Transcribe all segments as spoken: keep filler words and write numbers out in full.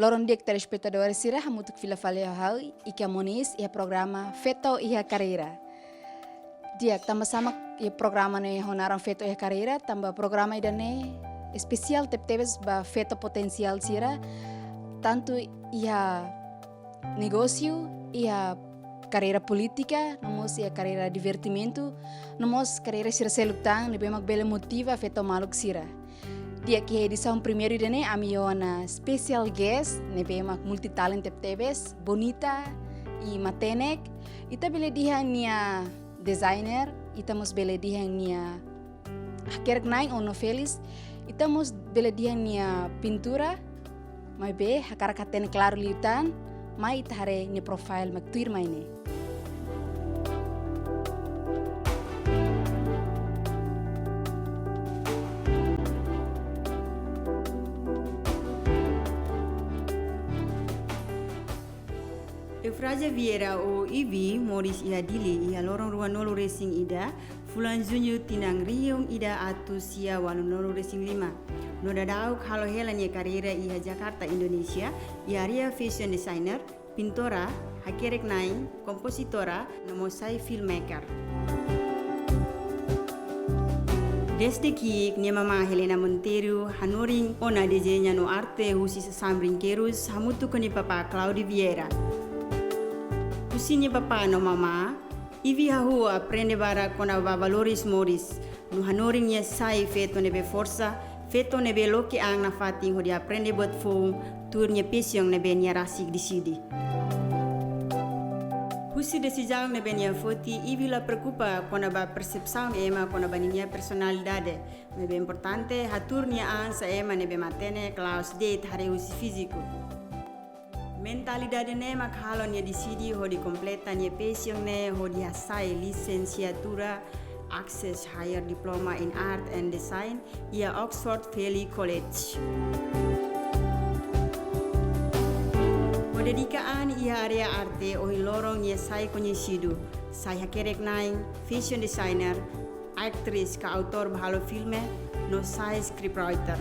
Loron di'ak telespetadór sira, hamutuk fila fali ho ha'u, Ika Moniz, iha programa Feto iha Karreira. Di'ak, tanba sá mak iha programa ne'e ho naran Feto iha Karreira, tanba programa ida-ne'e espesiál tebetebes ba feto potensiál sira, tantu iha negósiu, iha karreira polítika, no mós iha karreira divertimentu, no mós karreira sira seluk tan, ne'ebé mak bele motiva feto maluk sira. Di'ak, iha edisaun primeiru ida-ne'e, ami iha ona special guest, ne'ebé mak multi talent tebetebes, bonita i matenek. Ita bele dehan nia designer, ita mós bele dehan nia hakerek-na'in ou no felix, ita mós bele dehan nia pintura, maibé hakarak hatene klaru liután, mai ita haree nia profile mak tuirmai ne'e. Eufrasia Vieira ou Ivi moris iha Dili iha loron rua-nulu resin ida, fulan Juñu tinan rihun ida atus sia ualunulu resin lima. No daudauk halo hela nia karreira iha Jakarta, Indonesia, iha área fashion designer, pintora, hakerek-na'in, kompozitora, no mós sai filmmaker. Dezde ki'ik nia mamá Helena Monteiro hanorin ona dezeña no arte husi sasán brinkerus hamutuk ho nia papá Claudio Vieira. Husi nia papá no mamá, Ivi hahú aprende barak kona-ba valores moris, no hanorin nia sai feto ne'ebé forsa, feto ne'ebé loke an nafatin hodi aprende buat foun, tuir nia paixão ne'ebé nia rasik deside. Husi desizaun ne'ebé nia foti, Ivi la preokupa kona-ba persepsaun ema kona-ba ninia personalidade, maibé importante hatuur nia an sai ema ne'ebé matenek, la'ós de'it haree husi fíziku. Mentalidade ne'e mak halo nia deside hodi kompleta nia paixão ne'e hodi hasai lisensiatura, access higher diploma in art and design, iha Oxford Valley College. Ho dedika an iha área arte, ohin loron nia sai koñesidu, sai hakerek-na'in, fashion designer, aktris ka autór ba halo filme, no sai scriptwriter.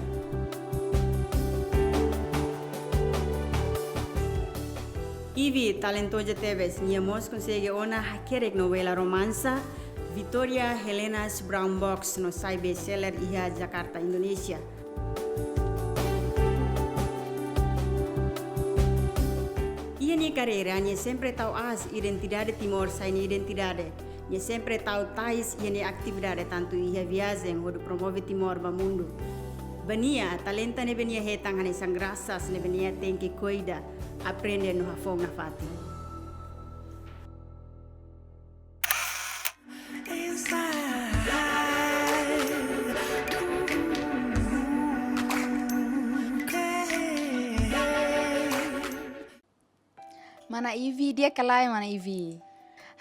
Ivi talentoza tebes, nia mós konsege ona hakerek novela romansa, Victoria Helena's Brown Box, no sai best-seller iha Jakarta, Indonesia. Iha nia karreira, nia sempre tau aas identidade Timor sai nia identidade. Nia sempre tau tais iha nia atividade tantu iha viajen hodi promove Timor ba mundu. Ba nia, talenta ne'ebé nia hetan hanesan grasas ne'ebé nia tenke kuida, aprende no hafoun nafatin. Mana Ivi, di'ak ka lae, Mana Ivi?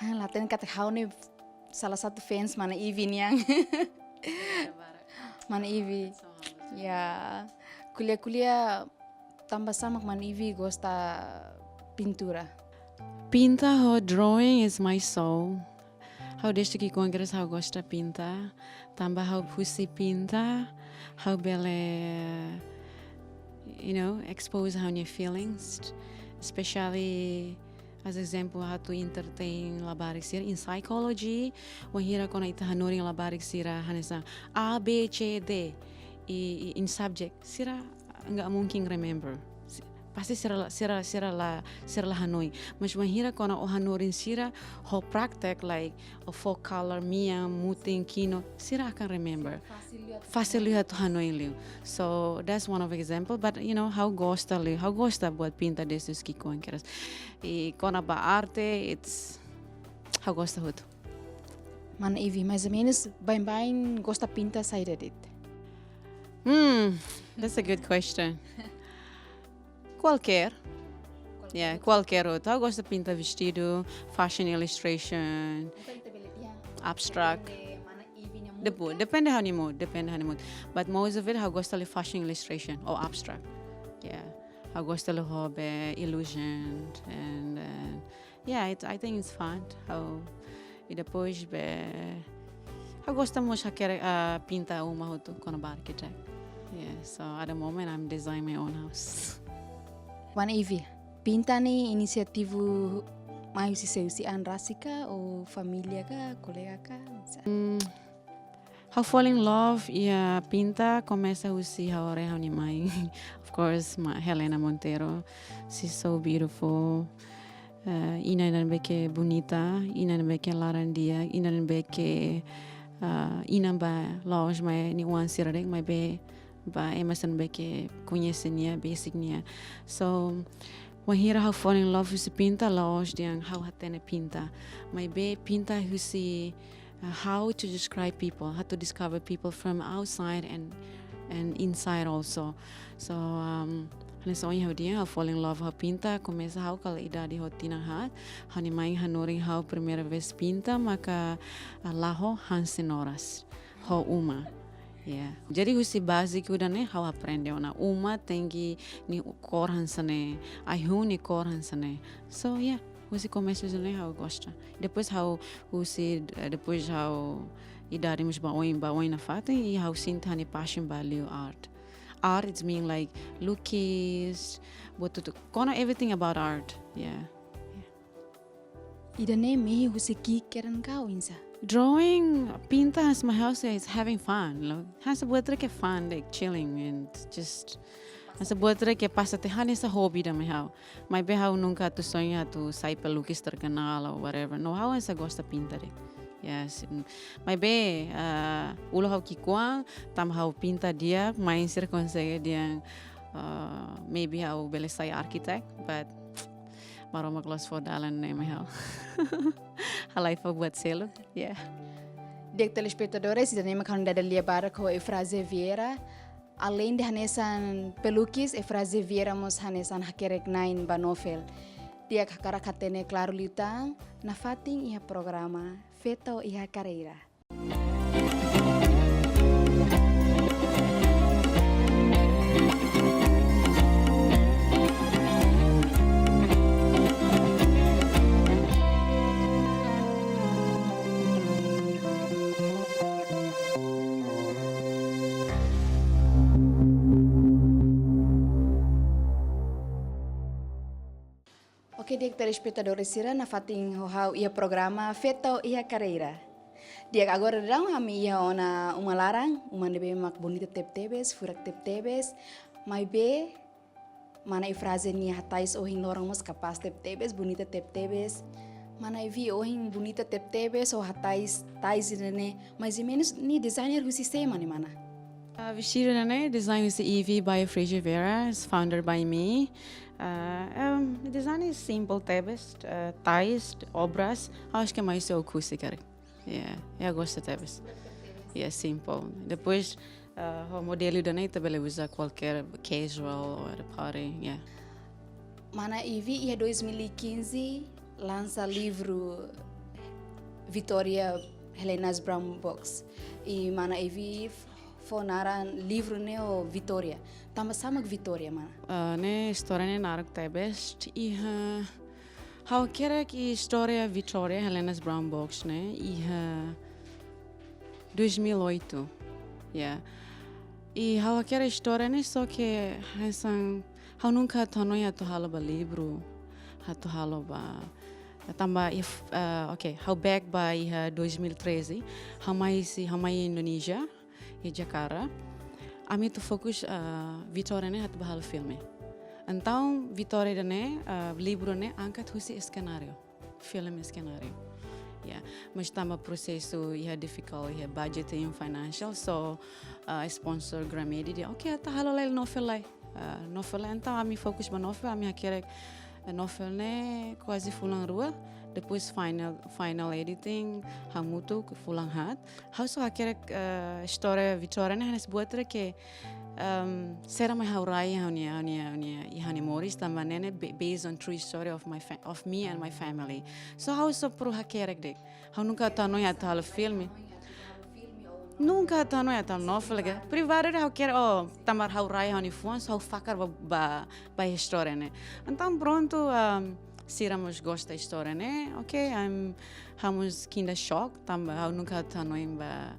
Ah, la hatene katak ha'u ne'e salah satu fans Mana Ivi nian. Mana Ivi. Ya, ko'alia-ko'alia tanba sá mak Mana Ivi gosta pintura? Pinta ho drawing is my soul. Ha'u dezde ki'ik-oan kedas ha'u gosta pinta. Tanba ha'u husi pinta, ha'u bele, you know, expose ha'u-nia feelings. Especially, as example, ha'u atu entertain labarik sira in psychology, wainhira kona ita hanorin labarik sira hanesan A, B, C, D, i, i, in subject, sira nggak mungkin remember. Si-, pasti sira la, sira, sira la, sira la hanoin. Mas wainhira kona ó hanorin sira ho praktek, like, ó fó color, mean, mutin, kino, sira akan remember. Fasil liu atu hanoin liu. So, that's one of example, but, you know, ha'u gosta liu, ha'u gosta buat pinta dezde ki'ik-oan kedas. I kona-ba arte, it's, ha'u gosta hotu. Mana Ivi, mais ou menos, baibain gosta pinta saida de'it? Hmm, that's a good question. Kualkér. Yeah, kualkér hotu. Ha'u gosta pinta vestidu, fashion illustration, abstract. Depois, depende ha'u-nia mood, depende ha'u-nia mood. But most of it, ha'u gosta liu fashion illustration ou abstract. Yeah. Ha'u gosta liu hobi, illusion, and, uh, yeah, it, I think it's fun. Ha'u, i depois be, ha'u gosta mós hakerek, ah, pinta uma hotu kona-ba architect. Yeah, so at the moment I'm design my own house. Mana Ivi, pinta ne'e inisiativa mai husi sé, husi an rasik ka, ou família ka, kolega ka? Ha'u fall in love iha pinta komesa husi ha'u haree ha'u-nia mãe. Of course, ma Helena Monteiro. She's so beautiful. Eh, inan ne'ebé ke bonita, inan ne'ebé ke laran-di'ak, inan ne'ebé ke, eh, inan ba la'ós mai nia oan sira de'it, maibé ba ema sira ne'ebé ke koñese nia, besik nia. So, wainhira ha'u fall in love husi pinta, la'ós dehan ha'u hatene pinta. Maibé pinta husi, uh, how to describe people, how to discover people from outside and, and inside also. So, um, hanesan ohin ha'u dehan, ha'u fall in love ho pinta, komesa ha'u kala idade ho tinan haat, ha'u-nia mãe hanorin ha'u primeira vez pinta, maka, uh, la'o han senoras ho uma. Yeah. Jadi husi báziku ida-ne'e ha'u aprende ona uma tenke nia kór hanesan ne'e, ai-hun nia kór hanesan ne'e. So, yeah, husi komesu ida-ne'e ha'u gosta. Depois ha'u husi, eh, depois ha'u idade mós ba oin, ba oin nafatin, i ha'u sente ha'u-nia passion ba liu art. Art, it's mean like lukis, buat hotu-hotu. Kona everything about art. Yeah. Ida-ne'e mehi husi ki'ik kedan ka oinsá? Drawing, pinta hanesan mai ha'u sei is having fun, loh. Hanesan buat ida ke fun, like chilling and just hanesan buat ida ke pasa tempu, hanesan hobi ida mai ha'u. Maibé ha'u nunka atu sonha atu sai pelukis terkenal or whatever. No, ha'u hanesan gosta pinta de'it. Yes. Maibé, ah, uluk ha'u ki'ikoan, tanba ha'u pinta di'ak, mãe sira konsege dehan, ah, maybe ha'u bele sai architect, but Maromak la'ós fó dalan ne'e mai ha'u. Halai fó buat seluk, yeah. Di'ak, telespetadores, ida-ne'e mak ha'u-nia dada lia barak ho Eufrasia Vieira. Além de hanesan pelukis, Eufrasia Vieira mós hanesan hakerek-na'in ba novel. Di'ak, hakarak hatene klaru liután, nafatin iha programa Feto iha Karreira. Oke, di'ak, telespetadores sira, nafatin ho ha'u iha programa Feto iha Karreira. Di'ak, agora daudaun ami iha ona uma laran, uma ne'ebé mak bonita tebetebes, furak tebetebes, maibé mana Eufrasia nia hatais ohin loron mós kapás tebetebes, bonita tebetebes. Mana Ivi, ohin bonita tebetebes, ó hatais tais ida-ne'e, mais ou menus nia designer husi sé mak ne'e, mana? Ah, vestidu ida-ne'e design husi Ivi by Eufrasia Vieira, is founder by me. Ah, um, design is simple tebes, ah, tais, obras, acho que mais eu consigo. Yeah, eu gosto tebes. Yeah, simple. Depois, ah, ho modelu ida-ne'e ita bele uza kualkér casual or at a party, yeah. Mana Ivi iha dois mil e quinze lansa livru Vitória Helena's Brown Box. I mana Ivi f-, fó naran livru ne'e ho Vitória. Tanba sá mak Vitória, mana? Ah, ne'e istória ne'e naruk tebes. Iha, ha'u hakerek istória Vitória Helena's Brown Box ne'e iha dois mil e oito. Yeah. I ha'u hakerek istória ne'e só ke hanesan ha'u nunka atu hanoin atu halo ba livru, atu halo ba, tanba if, ah, oke, ha'u back ba iha dois mil e treze, ha'u mai husi, ha'u mai Indonézia, iha Jakarta. Ami atu fokus, ah, Vitória ne'e atu ba halo filme. Entaun, Vitória ida-ne'e, ah, livru ne'e angkat husi senáriu. Filme senáriu. Yeah. Mas tanba prosesu iha difficult, iha budgeting, financial, so, ah, sponsor Gramedi dehan, "Oke, ita halo lai novel lai." Ah, novel lai, entaun ami fokus ba novel, ami hakerek, eh, novel ne'e kuaze fulan rua, depois final, final editing, hamutuk fulan haat. Ha'u só hakerek, eh, istória Vitória ne'e hanesan buat ida ke, ehm, sira mai ha'u rai ha'u-nia, ha'u-nia, ha'u-nia, i ha'u-nia moris tanba ne'e ne'e ba-, based on true story of my fa-, of me and my family. So ha'u só puru hakerek de'it. Ha'u nunka atu hanoin atu halo filme. Nunka atu hanoin atu halo novel ka. Privadu de'it ha'u hakerek, oh, tanba ha'u rai ha'u-nia fuan, so ha'u fakar ba, ba, ba istória ne'e. Entaun prontu, um, sira mós gosta istória ne'e. Oke, I'm, ha'u mós kinda shock, tanba ha'u nunka atu hanoin ba,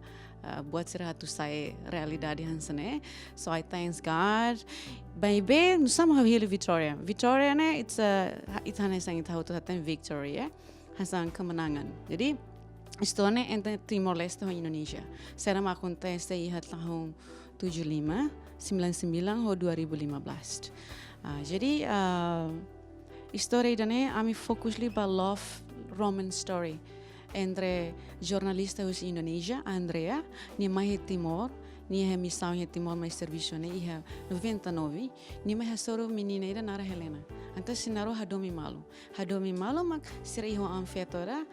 ah, buat sira atu sai realidade hanesan ne'e. So I thanks God. Maibé, nusá mak ha'u hili Vitória? Vitória ne'e, it's a, ita hanesan ita hotu hatene victory, ya. Hanesan kemenangan. Jadi, istória ne'e entre Timor-Leste ho Indonézia. Sira mak akontese iha tahun tujuh lima, sembilan sembilan ho dua ribu lima belas. Ah, jadi, ah, istória ida-ne'e ami fokus liu ba love romance story entre jornalista husi Indonézia, Andrea, nia mai iha Timor, nia iha misaun iha Timor mai servisu ne'e iha noventa e nove, nia mai hasoru menina ida naran Helena. Entaun sira na'in-rua hadomi malu. Hadomi malu mak sira iha oan-feto ida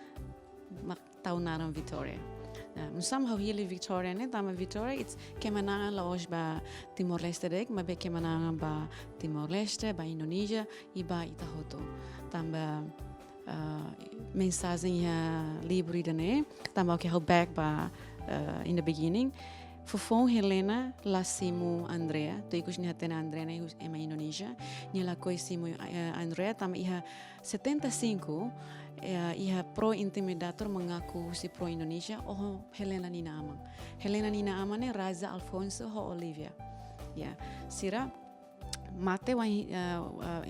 mak tau naran Vitória. Nah, nusá mak ha'u hili Vitória ne'e, tanba Vitória, it's kemenangan la'ós ba Timor-Leste de'it, maibé kemenangan ba Timor-Leste, ba Indonézia, i ba ita hotu. Tanba, ah, mensajen iha livru ida-ne'e, tanba, okay, ha'u back ba, ah, in the beginning. Foufoun Helena la simu Andrea, to'o ikus nia hatene Andrea ne'e hus-, ema Indonézia, nia lakohi simu, eh, Andrea, tanba iha setenta e cinco, eh, iha pro-Intimidator mengaku husi pro-Indonézia, oho Helena nia inan-aman. Helena nia inan-aman ne'e Raza Alfonso ho Olivia. Ya, sira mate wain, eh,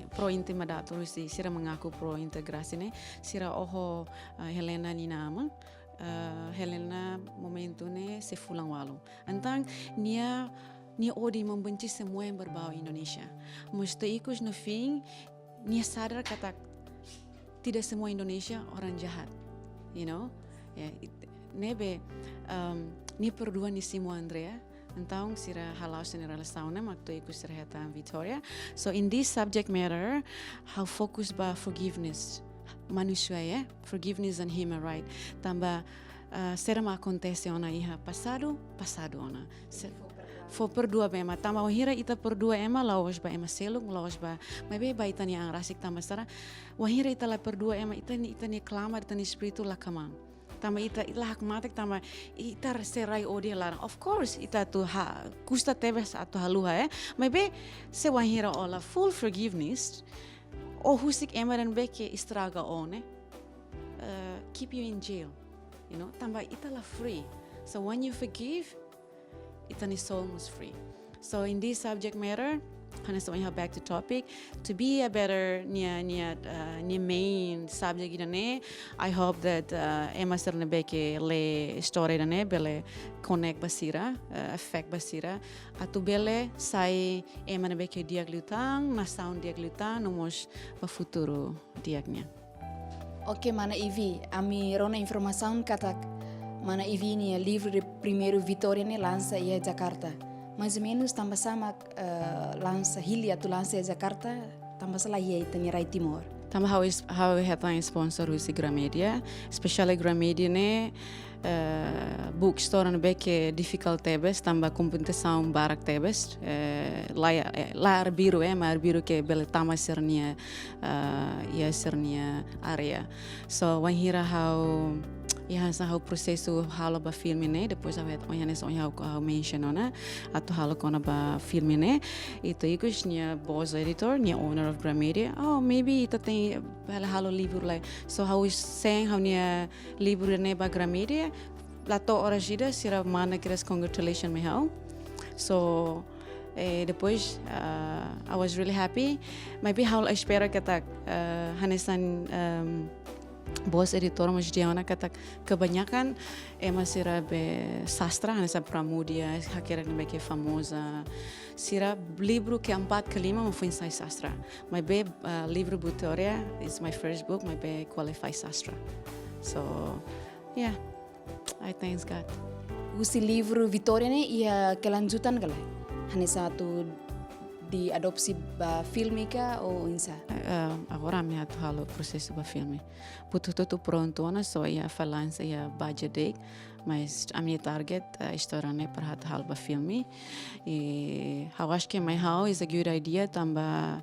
eh, pro-Intimidator husi, sira mengaku pro-integrasi ne'e, sira oho, eh, Helena nia inan-aman, eh, Helena momentu ne'e sei fulan ualu. Entaun, nia, nia odi, membenci semua yang berbau Indonesia. Mas to'o ikus no fim, nia sadar katak tidak semua Indonesia orang jahat, you know? Ya, it-, ne'ebé, em, nia perdua nia simu Andrea, entaun sira hala'o sira-nia relasaun ne'e mak to'o ikus sira hetan Vitória. So in this subject matter, ha'u fokus ba forgiveness, manusia, ya, forgiveness and human right. Tanba, eh, sira mak akontese ona iha pasadu, pasadu ona. Se-, fó perdua ba ema, tanba wainhira ita perdua ema, la'ós ba ema seluk, la'ós ba, maibé ba ita-nia an rasik tanba sira. Wainhira ita la perdua ema, ita-nia, ita-nia klamar, ita-nia espíritu la kmaan. Tanba ita, ita la hakmatek, tanba ita sei rai odi laran. Of course, ita atu ha-, kusta tebes atu haluha, eh. Maibé, se wainhira ó la full forgiveness, ó husik ema ida ne'ebé ke estraga ó ne'e, eh, keep you in jail, you know, tanba ita la free. So when you forgive, ita-nia soul mós free. So in this subject matter, hanesan ohin ha'u back to topic, to be a better, nia, nia, uh, nia main subject ida-ne'e, I hope that, uh, ema sira ne'ebé ke lee istória ida-ne'e, bele connect ba sira, uh, affect ba sira, atu bele sai ema ne'ebé ke di'ak liután, nasaun di'ak liután, no mós ba futuru di'ak nian. Oke, mana Ivi, ami rona informasaun katak mana Ivi nia livru de primeiru Vitória ne'e lansa iha Jakarta. Mais ou menos tanba sá mak, eh, lansa, hili atu lansa iha Jakarta, tanba sá la iha ita-nia rai Timor? Tanba ha'u is-, ha'u hetan sponsor husi Gramedia, especially Gramedia ne'e, eh, bookstore ne'ebé ke difficult tebes, tanba kompetisaun barak tebes, eh, la, eh, la arbiru, eh, ema arbiru ke bele tama sira-nia, eh, iha sira-nia área. So, wainhira ha'u, iha hanesan ha'u prosesu halo ba filme ne'e, depois ha'u hetan, ohin hanesan ohin ha'u, ha'u mention ona, atu halo kona-ba filme ne'e, ita ikus nia boss editor, nia owner of Gramedia, oh, maybe ita tenke halo livru lai. So, ha'u send ha'u-nia livru ne'e ba Gramedia, la to'o oras ida sira manda kedas congratulation mai ha'u. So, eh, depois, ah, I was really happy. Maibé ha'u la espera katak, eh, hanesan, em, boss editor mós dehan ona katak kebanyakan ema sira be sastra, hanesan Pramudia, hakerek ne'ebé ke famoza. Sira livru keempat, kelima mak foin sai sastra. Maibé, eh, livru Vitória is my first book, maibé qualify sastra. So, yeah. I thanks God. Husi livru Vitória ne'e iha kelanjutan ka lae? Hanesan atu diadopsi ba filme ka oinsá? Eh, agora ami atu halo prosesu ba filme. Buat hotu-hotu prontu ona, só iha fallansa iha budget de'it, mas ami-nia target, eh, istória ne'e para atu halo ba filme. I ha'u acha ke mai ha'u is a good idea, tanba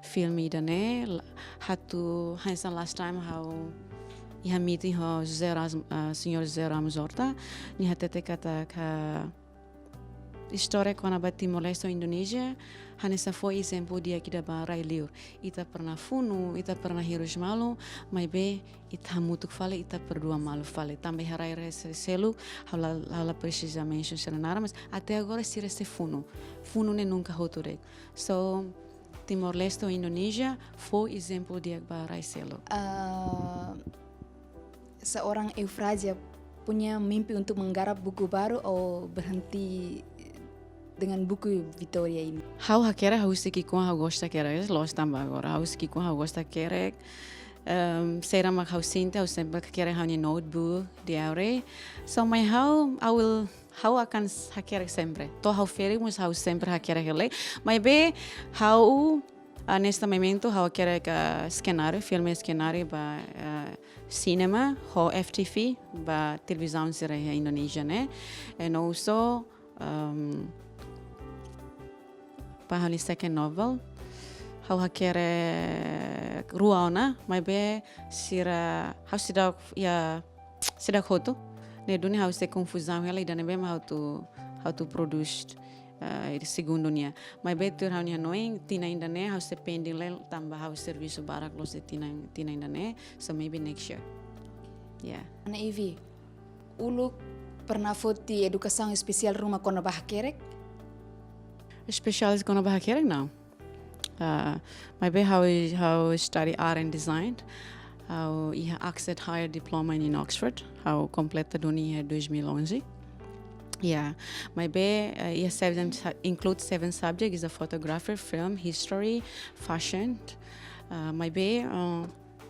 filme ida-ne'e, la-, atu hanesan last time ha'u iha meeting ho José Ras-, ah, señór José Ramos Horta, nia hatete katak, ah, istória kona-ba Timor-Leste ho Indonézia, hanesan fó ezemplu di'ak ida ba rai-liur. Ita pernah funu, ita pernah hirus malu, maibé ita hamutuk fali, ita perdua malu fali. Tanba iha rai-liur seluk, ha'u la, ha'u la presiza mention sira-nia naran, mas até agora sira sei funu. Funu ne'e nunka hotu de'it. So, Timor-Leste ho Indonézia fó ezemplu di'ak ba rai seluk. Ah, seorang Eufrazia punya mimpi untuk menggarap buku baru atau berhenti dengan buku Vitória ini? Ha'u hakerek, ha'u sei ki'ikoan ha'u gosta hakerek, loos tanba agora. Ha'u sei ki'ikoan ha'u gosta hakerek. Ehm, saida mak ha'u sente, ha'u sempre hakerek ha'u-nia notebook, diary. So, mai ha'u, I will, ha'u akan s-, hakerek sempre. To'o ha'u ferik mós ha'u sempre hakerek hela. Maibé, ha'u, ah, neste momento, ha'u hakerek, ah, senáriu, filme senáriu ba, ah, sinema, ho F T V, ba televizaun sira iha Indonézia ne'e. And also, um, ba ha'u-nia second novel, ha'u hakerek rua ona, maibé sira, ha'u seidauk, ya, seidauk hotu. Ne'e duni ha'u sei konfuzaun hela ida ne'ebé mak ha'u atu, ha'u atu produce, eh, ida segundu nian. Maibé tuir ha'u-nia hanoin, tinan ida-ne'e ha'u sei pending lai tanba ha'u servisu barak loos iha tinan, tinan ida-ne'e. So maybe next year. Yeah. Mana Ivi, uluk pernah foti edukasaun espesiál ruma kona-ba hakerek? Espesiál kona-ba hakerek, não. Ah, maibé ha'u, ha'u study art and design. Ha'u iha access higher diploma in Oxford. Ha'u kompleta duni iha dois mil e onze. Yeah, maibé, eh, iha seven su-, include seven subjects, iha photography, film, history, fashion. Ah, maibé, ah,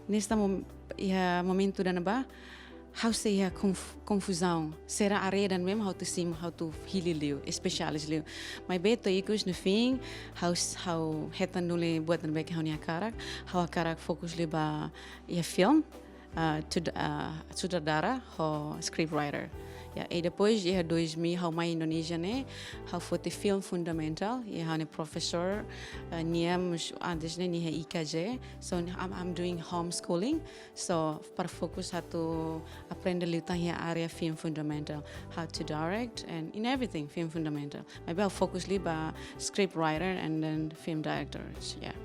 neste mom-, iha momentu ida-ne'ebá, ha'u sei iha konf-, konfuzaun. Será área ida-ne'ebé mak ha'u atu simu, ha'u atu hili liu, espesialis liu. Maibé to'o ikus no fim, ha'u s-, ha'u hetan duni buat ne'ebé ke ha'u-nia hakarak, ha'u hakarak fokus liu ba iha film, ah, tud-, ah, sutradara, ho script writer. Ya, i depois iha dois mil ha'u mai Indonézia ne'e, ha'u foti film fundamental, iha ha'u-nia profesór, ah, nia mós antes ne'e nia iha I K J, so I'm, I'm doing homeschooling. So, para fokus ha'u atu aprende liután iha área film fundamental, how to direct and in everything film fundamental. Maibé ha'u fokus liu ba script writer and then film directors, yeah.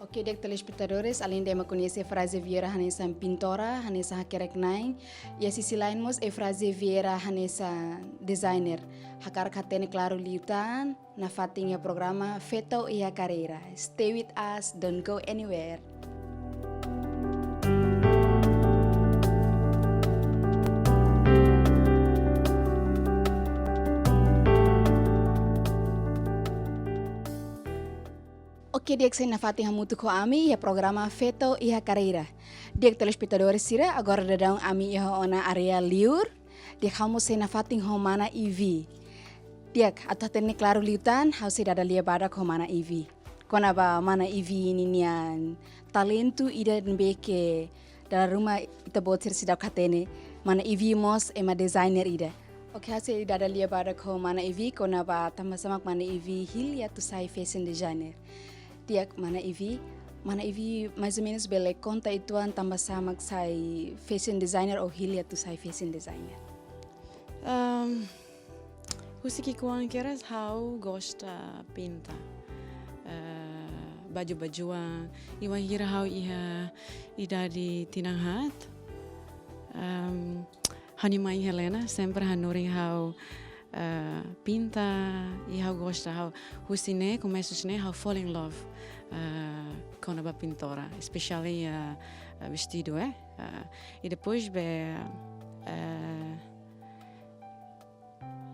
Oke, di'ak telespetadores, alende ema koñese Eufrazia Vieira hanesan pintora, hanesan hakerek-na'in, iha sisi lain mós Eufrazia Vieira hanesan designer. Hakarak hatene klaru liután, nafatin iha programa Feto iha Karreira. Stay with us, don't go anywhere. Oke, di'ak, sei nafatin hamutuk ho ami iha programa Feto iha Karreira. Di'ak telespetadores sira, agora daudaun ami iha ona área liur. Di'ak, ha'u mós sei nafatin ho mana Ivi. Di'ak, atu hatene klaru liután, ha'u sei dada lia badak ho mana Ivi. Kona-ba mana Ivi ninia talentu ida ne'ebé ke dala ruma ita-boot sira seidauk hatene. Mana Ivi mós ema designer ida. Oke, ha'u sei dada lia badak ho mana Ivi kona-ba tanbasá mak mana Ivi hili atu sai fashion designer. Di'ak, mana Ivi, mana Ivi mais ou menus bele konta uitoan tanbasá mak sai fashion designer ou hili atu sai fashion designer? Ehm, husi ki'ikoan kedas ha'u gosta pinta, eh, baju-bajuan, i wainhira ha'u iha idade tinan haat. Ehm, ha'u-nia mai Helena sempre hanorin ha'u, eh, pinta, i ha'u gosta, ha'u husi ne'e, komesa husi ne'e ha'u fall in love, eh, kona-ba pintura, especially, eh, eh, vestidu, eh. Eh, i depois be, eh,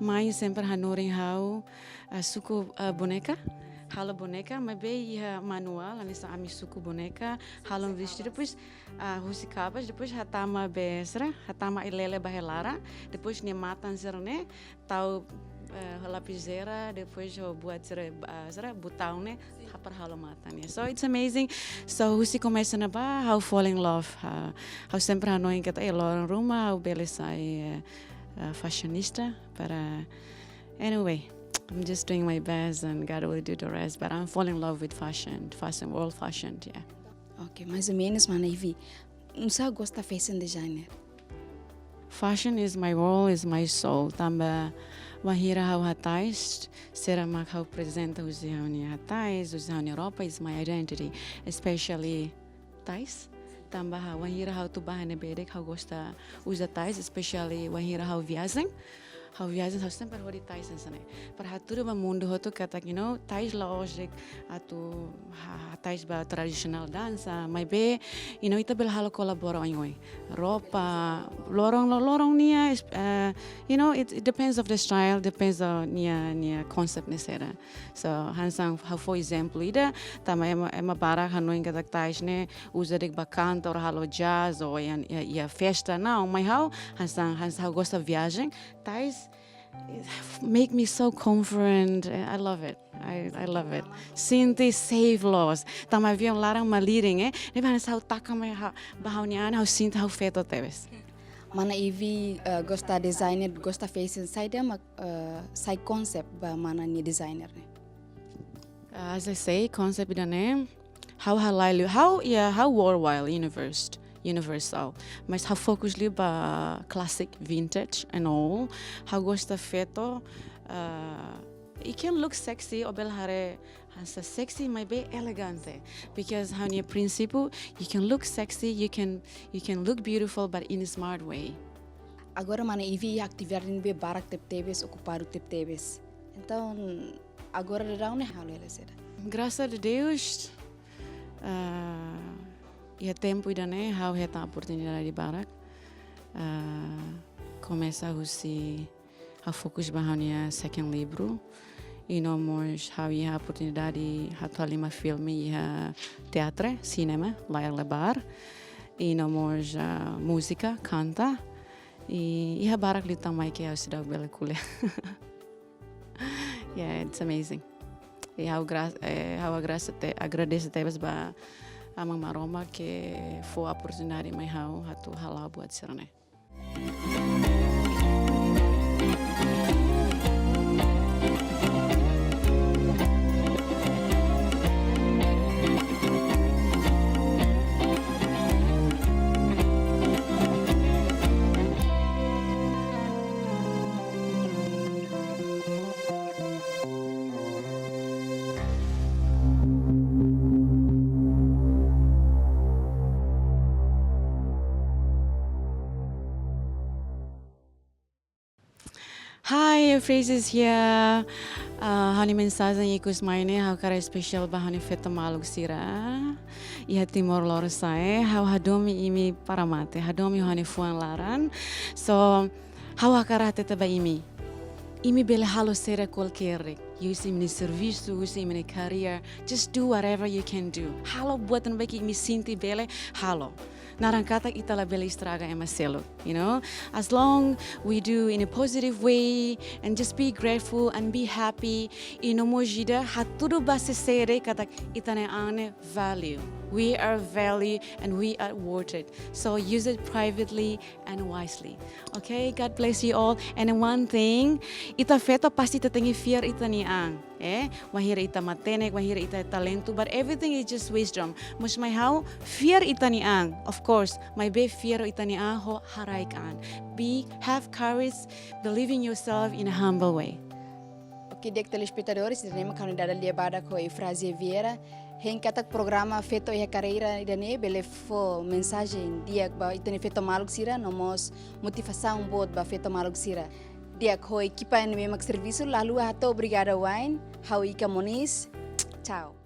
mai sempre hanorin ha'u, eh, suku, eh, boneka, halo boneka, maibé iha manuál, hanesan ami suku boneka, halo vestidu, depois, ah, husi kapas, depois hatama be sira, hatama ai-lele ba iha laran, depois nia matan sira-ne'e, tau, eh, lapizeira, depois ho buat sira, ah, sira butaun ne'e, hapar halo matan ne'e. So it's amazing. So husi komesa ne'ebá, ha'u fall in love. Ha, ha'u sempre hanoin katak, eh, loron ruma, ha'u bele sai, eh, eh, fashionista, para, anyway, I'm just doing my best and God will do the rest, but I'm fall in love with fashion, fashion, world fashion, yeah. Oke, mais ou menus mana Ivi, nusá gosta fashion designer? Fashion is my world, is my soul. Tanba Wainhira ha'u hatais, sira mak ha'u aprezenta husi ha'u-nia hatais, husi ha'u-nia roupa, is my identity, especially tais. Tanba ha'u, wainhira ha'u atu bá iha ne'ebé de'it, ha'u gosta uza tais, especially wainhira ha'u viajen. Ha'u viajen, ha'u sempre hodi tais hanesan ne'e. Para hatudu ba mundu hotu katak, you know, tais la'ós de'it atu ha-, hatais ba tradisionál dansa, maibé, you know, ita bele halo kolabora oioin. Roupa, loron, lo-, loron nia, es-, eh, you know, it, it depends of the style, depends on nia, nia concept ne'e saida. So, hanesan ha'u fó ezemplu ida, tanba ema, ema barak hanoin katak tais ne'e uza de'it ba kantor, halo jazz, ou iha, iha, iha festa, não, maibé ha'u, hanesan, hanesan ha'u gosta viajen, tais, it make me so confident. I love it. I, I love it. Sente safe loos. Tanba aviaun laran malirin, eh. Ne'ebé hanesan ha'u taka mai ha-, ba ha'u-nia an, ha'u sente ha'u feto tebes. Mana Ivi, eh, gosta designer, gosta fashion, saida mak, eh, sai konsep ba mana nia designer ne'e? Uh, as I say, konsep ida-ne'e, ha'u halai liu, ha'u, yeah, ha'u worldwide, universe, universal. Mas ha'u fokus liu ba classic, vintage and all. Ha'u gosta feto, uh, you can look sexy, ó bele haree hanesan sexy, maibé elegante. Because ha'u-nia prinsípiu, you can look sexy, you can, you can look beautiful, but in a smart way. Agora mana Ivi iha atividade ne'ebé barak tebetebes, okupadu tebetebes. Entaun, agora daudaun ne'e halo hela saida? Graças a Deus, ah, iha tempu ida-ne'e, ha'u hetan oportunidade barak. Ah, komesa husi ha'u fokus ba ha'u-nia second livru. I no mós ha'u iha oportunidade atu halimar filme iha teatru, sinema, layar lebar. I no mós, ah, múzika, kanta. I iha barak liután mai ke ha'u seidauk bele ko'alia. Yeah, it's amazing. I ha'u gra-, eh, ha'u agradese te-, agradese tebes ba Aman Maromak ke fó oportunidade mai ha'u atu hala'o buat sira-ne'e. Hi, Phrases here. Ah, ha'u-nia mensajen ikus mai ne'e, ha'u hakarak espesiál ba ha'u-nia feto maluk sira iha Timor Lorosa'e. Ha'u hadomi imi para mate, hadomi ha'u-nia fuan laran. So, ha'u hakarak hatete ba imi. Imi bele halo saida kualkér de'it. Husi imi-nia servisu, husi imi-nia career. Just do whatever you can do. Halo buat ne'ebé ke imi sente bele, halo. Naran katak ita labele estraga ema seluk, you know? As long we do in a positive way and just be grateful and be happy, i no mós ida hatudu ba sé-sé de'it katak ita-nia an ne'e value. We are value and we are worth it. So use it privately and wisely. Okay, God bless you all. And one thing, ita feto pasti ita tenke fiar ita-nia an. Eh, wainhira ita matenek, wainhira ita talentu, but everything is just wisdom. Mas mai ha'u, fiar ita-nia an, of course, maibé fiar ita-nia an ho haraik an. Be, have courage, believe in yourself in a humble way. Oke, di'ak telespetadores, ida-ne'e mak ha'u-nia dada lia badak ho Eufrazia Vieira. Hein katak programa Feto iha Karreira ida-ne'e bele fó mensajen di'ak ba ita-nia feto maluk sira, no mós motivasaun boot ba feto maluk sira. Di'ak, ho ekipa ne'ebé mak servisu, la haluha hato'o obrigada wa'in, ha'u Ika Moniz. Tchau.